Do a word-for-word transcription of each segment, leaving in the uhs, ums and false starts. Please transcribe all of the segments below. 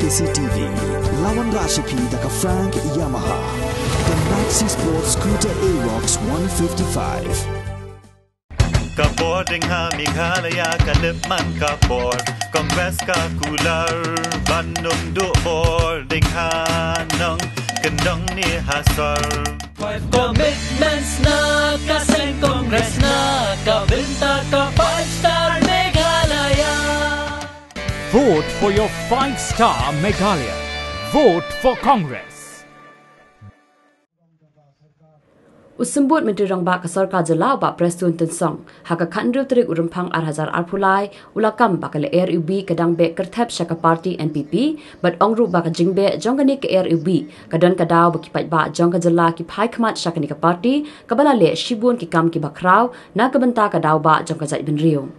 C T V, la wanrah sha phi da ka Frank Yamaha. The Maxi Sport Scooter Aerox one fifty-five. Ka bor ding ha Meghalaya ka lip man ka bor. Congress ka kular ban nung duh bor ding ha nong kendong ni ha sor. Five commitments na ka seng Congress na ka bynta ka five star Meghalaya. Vote for your five star Meghalaya. Vote for Congress. U Symbud Myntri Rangbah ka Sorkar Jylla u Bah Prestone Tynsong ha ka khathynriew tarik u Rymphang ar hajar arphew lai u la kam ba ka lyer U B ka dang beh kyrthep sha ka party N P P bad ong ruh ba ka jingbeh jong kane ka lyer U B ka don ka daw ba ki paidbah jong ka jylla ki phai khmat sha kane ka party kaba la leh shibun ki kam kiba khraw na ka bynta ka daw bah jong ka jaitbynriew.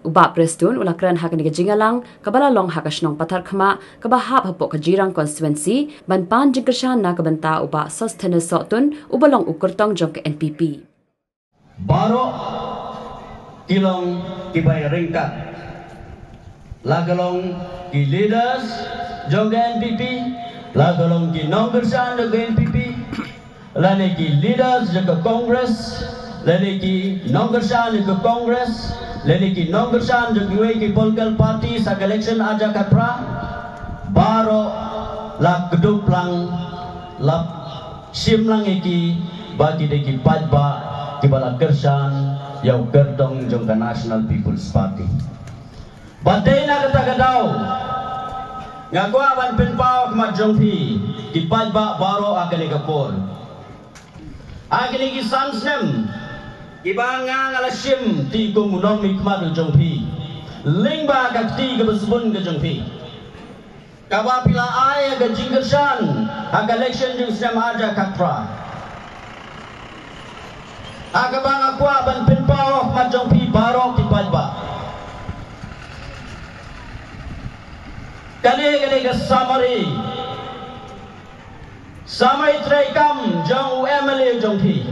U Bah Prestone u la kren ha kane ka jingïalang kaba la long ha ka shnong Patharkhmah kaba hap hapoh ka Jirang constituency ban pan jingkyrshan na ka bynta u Bah Sosthenes Sohtun uba long u kyrtong jong ka N P P. Baroh ki long kiba ïaryngkat, la ka long ki leaders jong ka N P P, la ka long ki nongkyrshan jong ka N P P, lane ki leaders jong ka Congress, lane ki nongkyrshan jong ka Congress, lane ki nongkyrshan jong kiwei ki political party ha ka election ar hajar khatphra. Baroh la kdup lang, la shim lang ïa ki ba ki dei ki paidbah kiba la kyrshan ïa u kyrtong jong ka National People's Party. Bad dei na kata ka daw nga kwah ban pynpaw ha khmat jong phi ki paidbah baroh ha kane ka por. Ha kine ki san snem kiba nga, nga la shim ti kum u nongmihkhmat jong phi, lyngba ka kti kaba sbun ka jong phi, kaba phi la ai ka jingkyrshan ha ka election jong u snem ar hajar khatphra, ha kaba nga kwah ban pynpaw ha khmat jong phi baroh ki paidbah. Kane, kane ka summary, summary treikam jong u M L A jong phi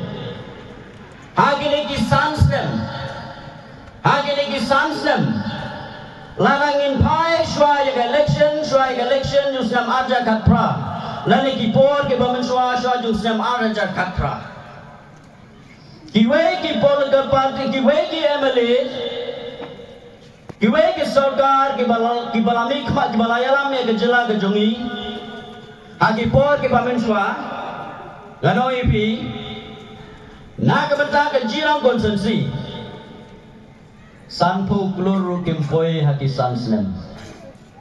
ha kine ki san snem. Ha kine ki san snem, lada ngin phai shuwa ïa ka election, shuwa ïa ka election jong u snem ar hajar khatphra, lane ki por kiba mynshuwa shuwa jong u snem ar hajar khatphra, kiwei ki political party, kiwei ki M L A, kiwei ki sorkar kiba la, kiba la mihkhmat, kiba la ïalam ïa ka jylla ka jong ngi ha ki por kiba mynshuwa, ngan ong ïa phi, na ka bynta ka Jirang constituency, sanphew klur ruh kim poi ha ki san snem.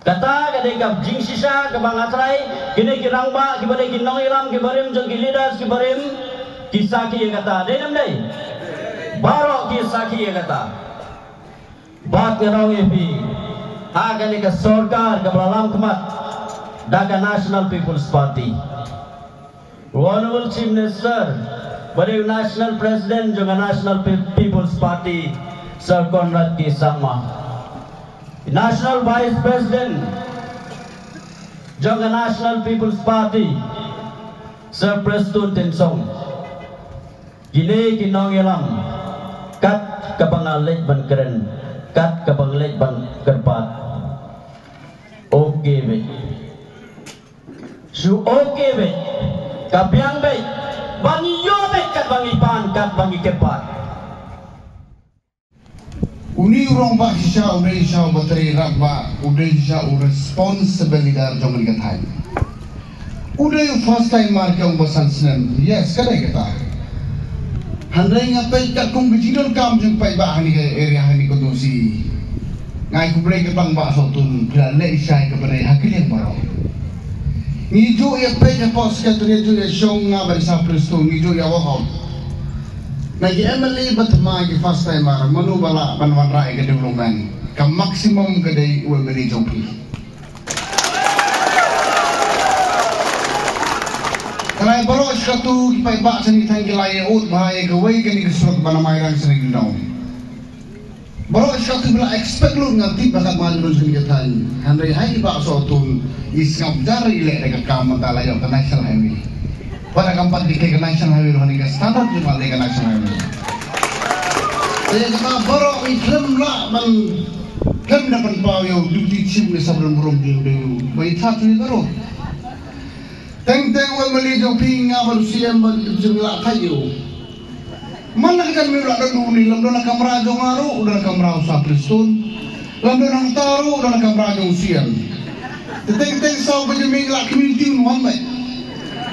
Kata ka dei ka jingshisha kaba nga trai, kine ki rangbah kiba dei ki nongïalam kiba rim jong ki leaders kiba rim ki sakhi ïa kata. Dei ne ym dei? Baroh ki sakhi ïa kata. Bad ngan ong ïa phi, ha kane ka sorkar kaba la lam khmat da ka National People's Party, u Honorable Chief Minister ba dei u National President jong ka National Pe-, People's Party, Sir Conrad K Sangma, National Vice President jong ka National People's Party, Sir Prestone Tynsong, kine ki nongïalam, kat kaba nga leit ban kren, kat kaba nga leit ban kyrpad, okay beit. Shu okay beit, ka biang beit ba ngi ïoh beit katba ngi pan, katba ngi kyrpad. Une u rangbah shisha u dei shisha uba trei rangbah, u dei shisha u responsible leader jong kane ka thaiñ. U dei u first timer, ka ong ba san snem. Yes, ka dei kata. Hynrei nga peit katkum ka jingdonkam jong paidbah ha kane ka area, ha kane ka constituency, nga ai khublei kyrpang Bah Sohtun, phi la leh ïa shai kaba dei ha ki liang baroh. Ngi ju ïa peit hapoh secretariat, ju ïa shong, nga bad i Sir Prestone, ngi ju ïa work out na ki M L A ba thymmai, ki first timer, mano ba lah ban wanrah ïa ka development. Ka maximum ka dei u M L A jong phi. Trai baroh shi katto ki paidbah sha kane ka thaiñ ki la ïa ud bha ïa kawei kane ka surok ba na Mairang sha Nongkyndong. Baroh shi katto ba la expect lut, nga tip ba katba ngi don sha kane ka thaiñ. Hynrei ha i Bah Sohtun i sngap jar i leh da ka kam, mynta la ïoh ka national highway. Bad da kam pat ki leh ka national highway ruh, ha kane ka standard ruh la leh ka national highway. Te kata baroh ngi khlem lah ban Khlem da pynpaw ïa u Deputy Chief Minister ba don burom jong u, ba i that ni baroh. Teng teng u M L A jong phi nga bad u C M bad u jong la thait ïa u. Man la ka jan mynta la don u ni, lam don la kamra jong nga ruh, u don la kamra u Sir Prestone. Lam don hangta ruh, u don la kamra jong u C M. Te teng teng saw baje mynta la community un wan bad.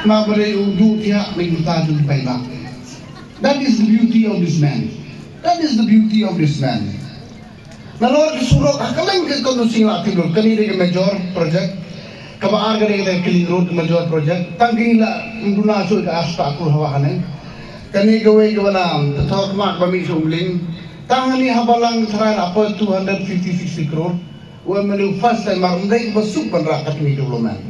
Ma ba dei u ju thiah mynta jong paidbah. That is the beauty of this man. That is the beauty of this man. Nalor ki surok ha kylleng ki constituency la tip lut. Kane dei ka major project. Kaba ar ka dei ka Killing Road, ka major project. Tang kine la ym duna shuh ka ar spah klur hawa kane. Kane kawei kaba na pynthor khmat ba mih sha Umling. Tang kane ha balang tharai la poi two hundred fifty, sixty crore. U M L A u first time mar ym dei kaba suk ban rah katne development.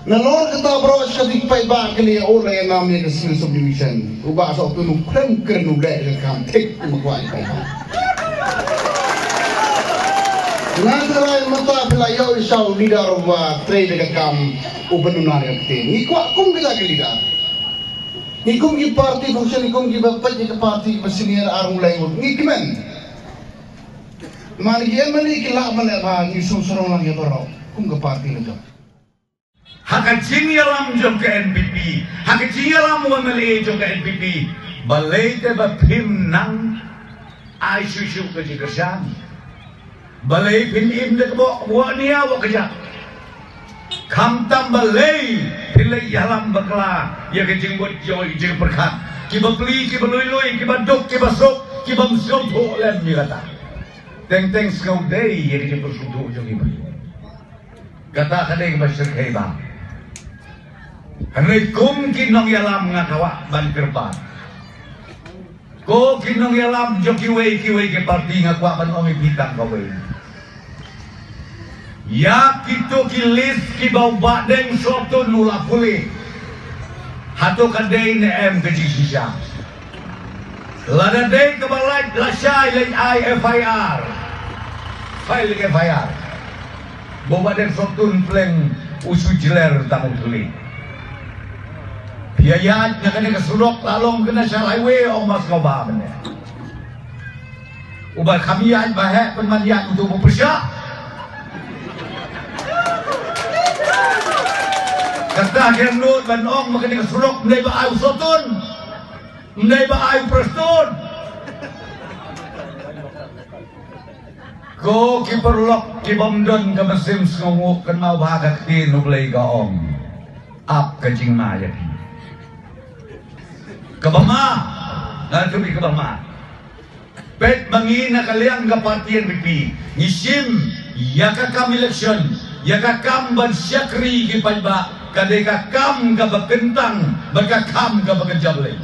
Nalor kata baroh shi katta ki paidbah ki la ïa ur la ïa nam ïa ka civil subdivision. U Bah Sohtun u khlem kren u leh ïa ka kam thik, u ma kwah ïa paidbah. Nga tharai mynta phi la ïoh ïa u leader uba trei da ka kam, u pyndonkam ïa ka ktien. Ngi kwah kum kita ki leader. Ngi kum ki party function, ngi kum kiba peit ïa ka party kiba senior ar u lai ngut. Ngi kmen. Namar ki M L A ki lah ban leh bha, ngi sngewsarong lang ïa baroh kum ka party la jong. Ha ka jingïalam jong ka N P P, ha ka jingïalam u M L A jong ka N P P, balei te ba phim nang ai shuh shuh ka jingkyrshan? Balei phin im da ka bok, bok nia bok kjat? Khamtam balei phin leit ïalam bakla ïa ka jingmut jong ka jingpyrkhat? Kiba pli, kiba lui lui, kiba duk, kiba suk, kiba ym sngewthuh lem ïa kata. Teng teng sngewdei ïa ka jingpyrsngewthuh jong ki briew. Kata ka dei kaba shyrkhei bha. Hynrei kum ki nongïalam nga kwah ban kyrpad. Ko ki nongïalam jong kiwei kiwei ki party, nga kwah ban ong ïa phi tang kawei. Ïa kito ki list kiba u Bah Deng Sohtun u la pule, hato ka dei ne em ka jingshisha? Lada dei kaba lait, lashai leit ai F I R. File ka F I R. Ba u Bah Deng Sohtun pleng u shu jler tang u thli. Phi ïaid na kane ka surok, la long ka National Highway, ong mas kaba mynne. Uba kham ïaid ba heh pynban ïaid uto ba pyrshah. Kata ka nud ban ong ba kane ka surok ym dei ba ai u Sohtun. Ym dei ba ai u Prestone. Ko ki paralok kiba ym don ka mynsiem sngewnguh, kynmaw ba ha ka ktien U Blei ka ong, ap ka jingma ïa phi. Kaba ma, nga ïathuh ïa kaba ma. Peit ma ngi na ka liang ka party N P P, ngi shim ïa ka kam election, ïa ka kam ban shakri ki paidbah, ka dei ka kam kaba kyntang bad ka kam kaba kynja Blei.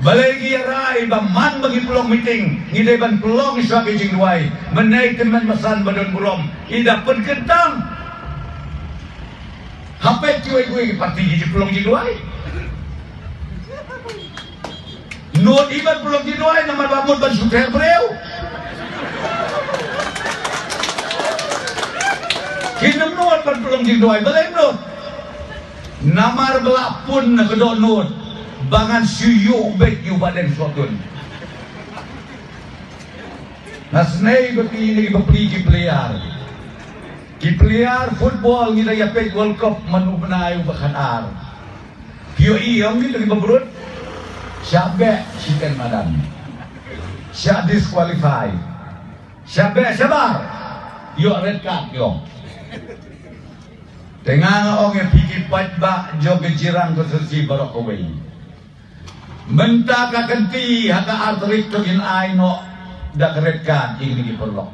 Balei ngi ïa rai ba man ba ngi pynlong meeting, ngi dei ban pynlong shuwa ki jingduwai? Mynne i tymmen basan ba don burom i da pynkyntang. Ha peit kiwei kiwei ki party ki pynlong jingduwai. Nud i ban pynlong jingduwai namar ba mut ban shu ther briew. Kim nud ban pynlong jingduwai, balei nud? Namar ba la pun na ka dohnud ba ngan shu ïuh beit ïa u Bah Deng Sohtun. Nga sngew ba phi ne ba phi ki player. Ki player football ngi da ïa peit World Cup man u bnai uba khatar. Phi ïohi ïa ngi da kiba brut. Shah beh shiteng madan. Shah disqualify. Shah beh shabar. Ïoh red card ïoh. Te nga nga ong ïa phi ki paidbah jong ka Jirang constituency baroh kawei. Mynta ka kynti ha ka ar tarik to kin ai noh da ka red card ïa kine ki paralok.